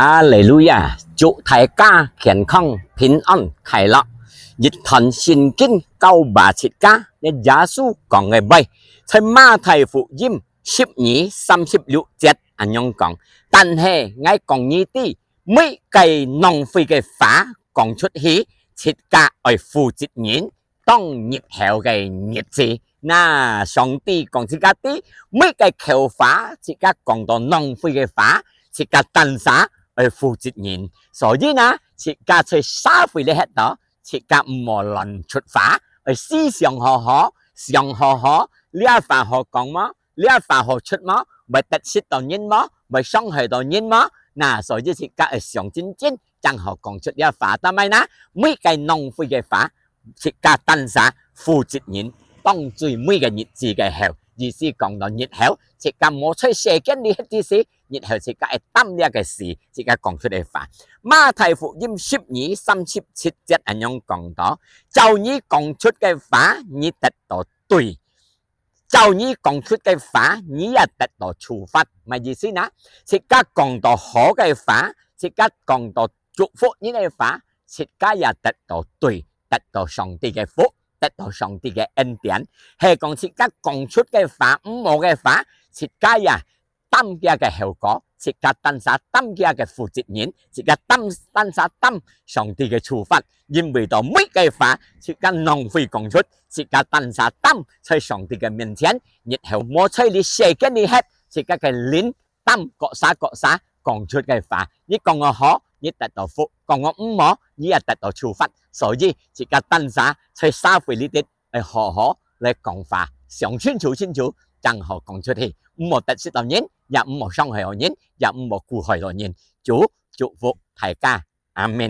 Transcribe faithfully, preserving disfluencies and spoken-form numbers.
哈利路亞！祝大家健康、平安、快樂。一段聖經教𠊎自家，這耶穌講个話，在馬太福音十二三十六節恁樣講：但係𠊎講你知，每个浪費个話講出去，自家愛負責任。 當日後个日子。那上帝講自家知，每个口話，自家講到浪費个話，自家單儕愛負責任。所以呢，自家在社會裡歇到，自家毋好亂出話，愛思想好好，想好好，這話好講無？這話好出無？會得失到人無？會傷害到人無？那所以自家愛想真真，正好講出這話。但係呢，每个浪費个話， 自家單儕負責任，當最尾个日子个後，意思講到日後，自家無在世間裡歇之時，日後自家會擔這个事，自家講出个話。馬太福音十二三十七節恁樣講到：照你講出个話，你得到對；照你講出个話，你也得到處罰。麼意思呢？自家講到好个話，自家講到祝福人个話， 自家也得到對，得到上帝个福，得到上帝个恩典。係講自家講出个話，毋好个話，自家也擔佢个後果，自家單儕擔佢个負責任，自家擔，單儕擔上帝个處罰。因為到每个話，自家浪費講出，自家單儕擔在上帝个面前，日後無在這世間裡歇，自家个靈 擔各儕各儕講出个話。你講我好，你得到福；講我毋好，你也得到處罰。所以，自家單儕在社會裡底愛好好來講話，想清楚清楚，正好講出去，毋好得失到人，也毋好傷害到人，也毋好苦害到人。主祝福大家，阿們。